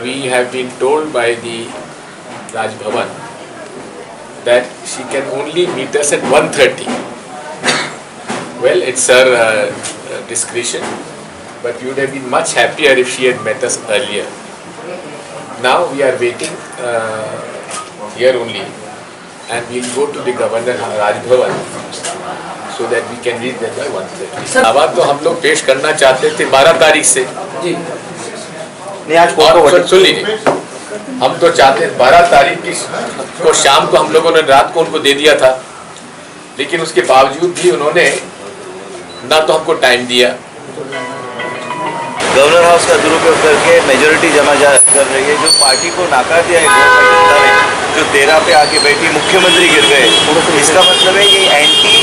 We have been told by the Raj Bhavan that she can only meet us at 1:30. Well, it's her discretion, but we would have been much happier if she had met us earlier. Now we are waiting here only, and we'll go to the Governor Raj Bhavan so that we can reach there by 1:30. दावा तो हम लोग पेश करना चाहते थे 12 तारीख से। जी नहीं, आज कोर्ट और को सुन लीजिए, हम तो चाहते हैं 12 तारीख की को शाम को हम लोगों ने रात को उनको दे दिया था, लेकिन उसके बावजूद भी उन्होंने ना तो हमको टाइम दिया। गवर्नर हाउस का दुरुपयोग करके मेजोरिटी जमा जा कर रही है। जो पार्टी को नाकार दिया है गोवा की जनता ने, जो 13 पे आके बैठी, मुख्यमंत्री गिर गए, इसका मतलब है ये anti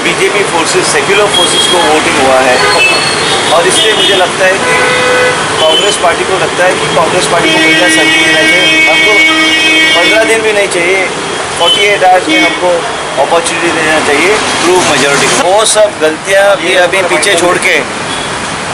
BJP forces, secular forces को वोटिंग हुआ है। और इसलिए मुझे लगता है कि कांग्रेस पार्टी को लगता है कि कांग्रेस पार्टी को पहला संधि देना चाहिए। हमको 15 दिन भी नहीं चाहिए, 48 आवर्स में हमको अपॉर्चुनिटी देना चाहिए प्रूव मेजोरिटी। वो सब गलतियाँ भी अभी पीछे छोड़ के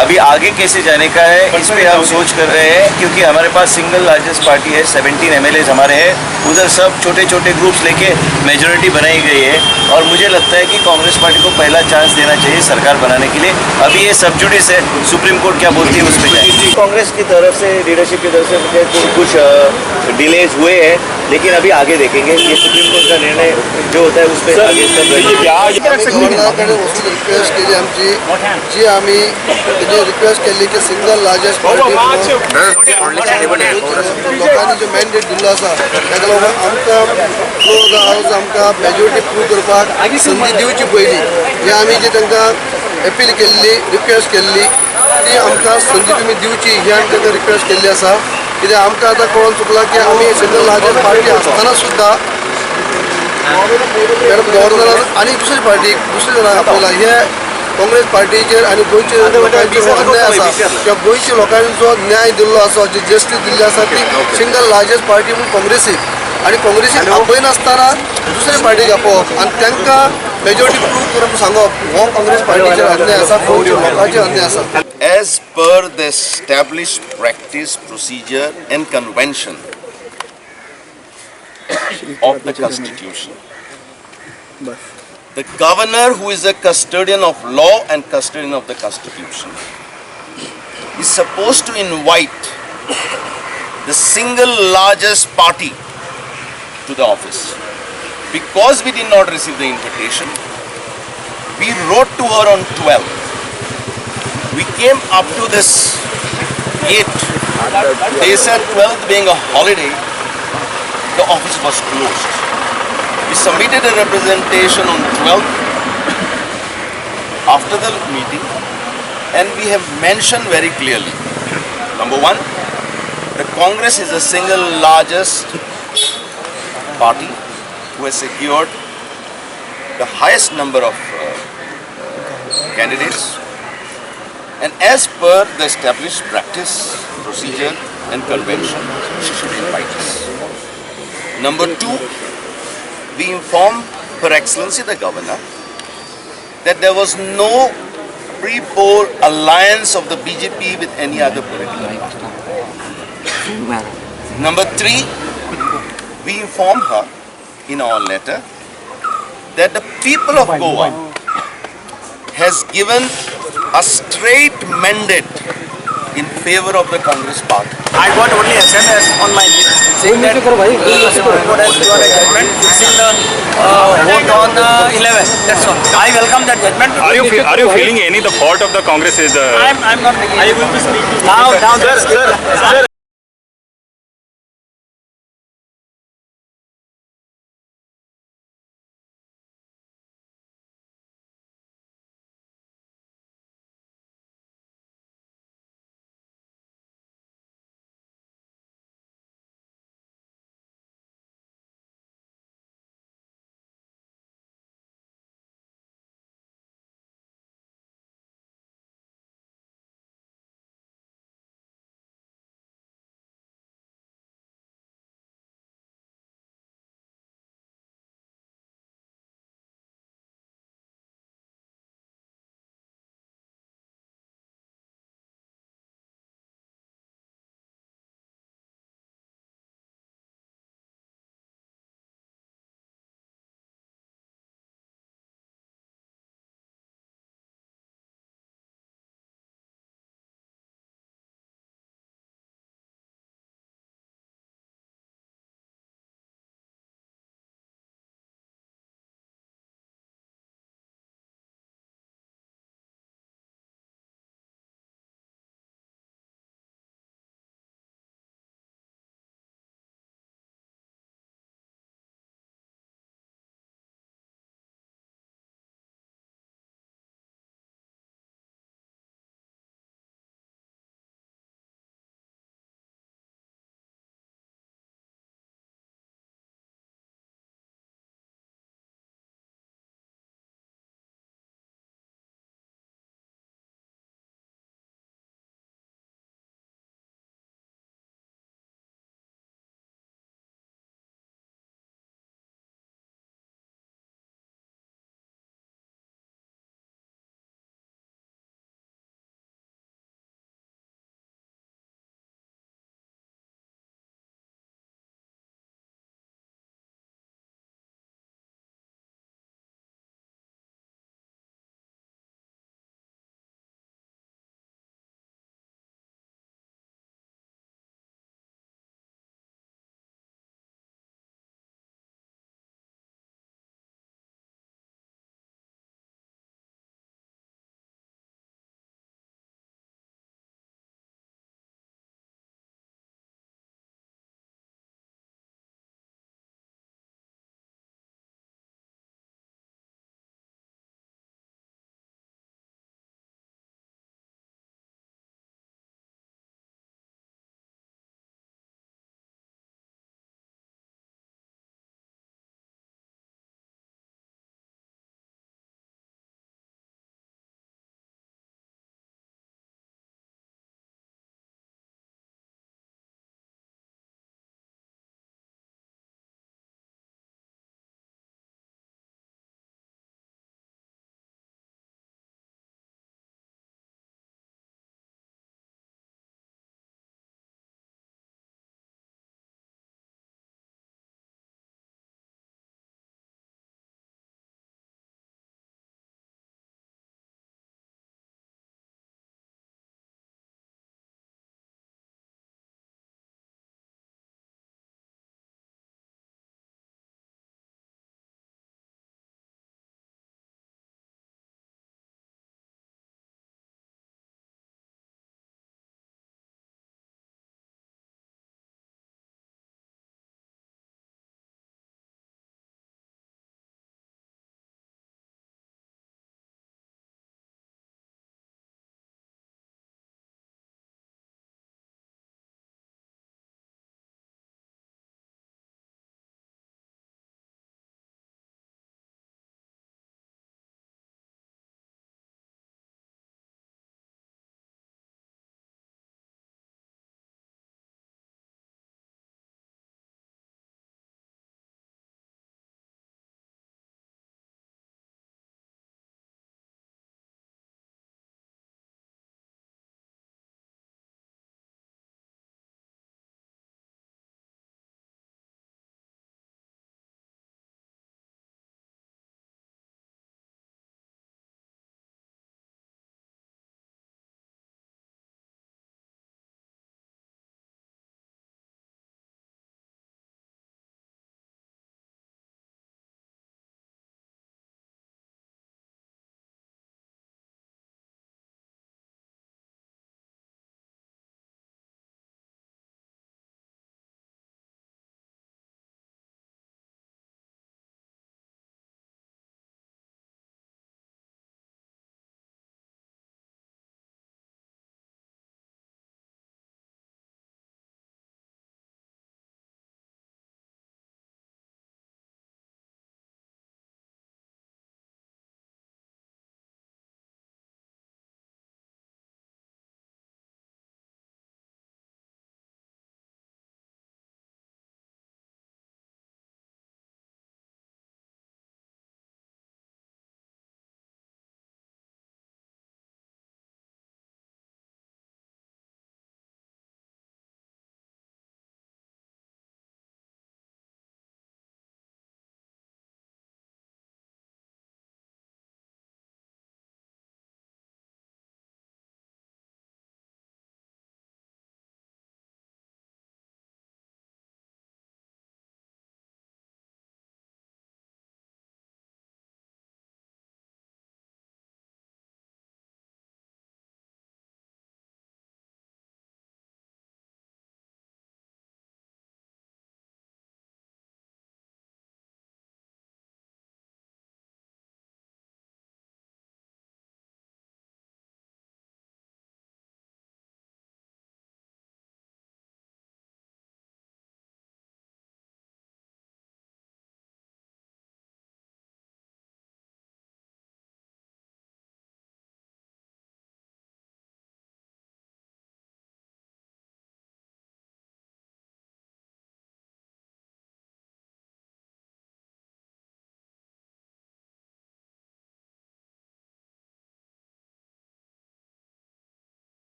अभी आगे कैसे जाने का है, इस पे हम सोच कर रहे हैं, क्योंकि हमारे पास सिंगल लार्जेस्ट पार्टी है। 17 एम हमारे हैं। उधर सब छोटे छोटे ग्रुप्स लेके मेजोरिटी बनाई गई है और मुझे लगता है कि कांग्रेस पार्टी को पहला चांस देना चाहिए सरकार बनाने के लिए। अभी ये सब जुडिस है, सुप्रीम कोर्ट क्या बोलती है, उस पर जाए। कांग्रेस की तरफ से, लीडरशिप की तरफ से मुझे कुछ कुछ डिलेज हुए हैं, लेकिन अभी आगे देखेंगे। ये सुप्रीम कोर्ट का निर्णय जो होता है, उस पर आगे सब। गव्हर्नरा कडेन वचून रिक्वेस्ट केली आमची जी, आमी तेजी रिक्वेस्ट केल्ली की सिंगल लार्जेस्ट पार्टी लोकांनी जो मॅन्डेट दिल्लो आसा, ताका लागून आमकां फ्लोर ऑफ the house आमकां मेजॉरिटी प्रूव करपाक संदी दिवची पयली। ही आमी जी तांकां अपील केल्ली, रिक्वेस्ट केल्ली, ती आमकां संदी तुमी दिवची, ही आमी तांकां रिक्वेस्ट केल्ली आसा। कित्याक आमकां आतां कळोन चुकलां की आमी सिंगल लार्जेस्ट पार्टी आसतना सुद्दां मॅडम गव्हर्नरान आनी दुसरी पार्टीक, दुसऱ्या जाणांक आपयला। हे काँग्रेस पार्टीचेर आनी गोंयच्या लोकांचेर हो अन्याय आसा किंवा गोंयच्या लोकांनी जो न्याय दिल्लो आसा, जी जस्टीस दिल्ली आसा, ती सिंगल लार्जेस्ट पार्टी म्हणून काँग्रेसीक आनी काँग्रेसीक आपयनासतना दुसरे पार्टीक आपोवप आनी तांकां मेजॉरिटी प्रूव करून सांगप, हो काँग्रेस पार्टीचेर अन्याय आसा, गोंयच्या लोकांचेर अन्याय आसा। As per the established practice, procedure, and convention of the Constitution, the governor, who is a custodian of law and custodian of the Constitution, is supposed to invite the single largest party to the office. Because we did not receive the invitation, we wrote to her on 12. We came up to this gate. They said 12th being a holiday, the office was closed. We submitted a representation on 12th after the meeting, and we have mentioned very clearly, number one, the Congress is the single largest party who has secured the highest number of candidates, and as per the established practice, procedure, and convention, she should invite us. Number two, we informed Her Excellency the Governor that there was no pre-poll alliance of the BJP with any other political party. Number three, we informed her in our letter that the people of Goa has given a straight mandate in favor of the Congress party. I got only SMS on my saying that Supreme Court has given a judgment fixing the vote on 11. That's all. I welcome that judgment. Are you feeling any the fault of the Congress is I'm not making. I will be speaking. Now, sir, sir, sir.